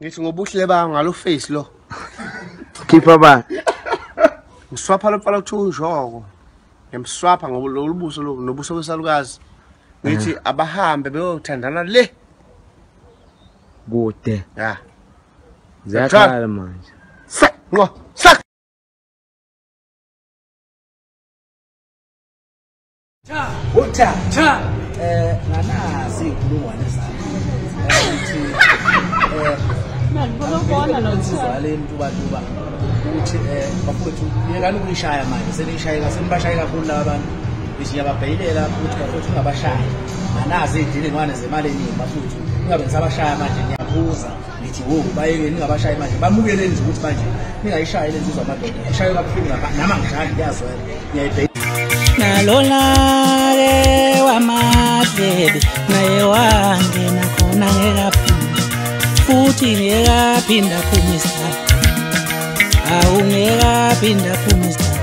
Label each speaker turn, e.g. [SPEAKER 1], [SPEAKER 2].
[SPEAKER 1] Ngithi ngobuhle bami ngalo face lo.
[SPEAKER 2] Khipha ba.
[SPEAKER 1] Ngiswapha lo mfana kuthiwa uNjoko. Ngimswapha ngoba lo lubuso lo nobuso besalukazi. Ngithi abahambe beyothandana le.
[SPEAKER 2] Kude.
[SPEAKER 1] Ya.
[SPEAKER 2] Ziyakhala manje.
[SPEAKER 1] Sak ngo sak.
[SPEAKER 3] Cha, ucha, cha. Nanazi inkulungwane zami. Ukuthi
[SPEAKER 4] Ngibona
[SPEAKER 3] lo Mtubatuba ukuthi bafowethu yekani ukuyishaya manje seniyishaya senibashaye kakhulu laba bantu ngiyababheyilela ukuthi bafowethu ungabashayi anazi iy'dilingwane zemali eningi bafowethu ningabe nisabashaya manje ngiyakhuza ngithi wo bayeke ningabashayi manje bamukeleni nje ukuthi manje ningayishayi le nsizwa amadoda ishaye kabuhlungu nami angishayi ngiyazwela ngiyayibheyila
[SPEAKER 4] nalona-ke wamadlebe naye wangena khona ngekaphinda futhi ngekaphinda phuma isidaba awungekaphinda phuma isidaba.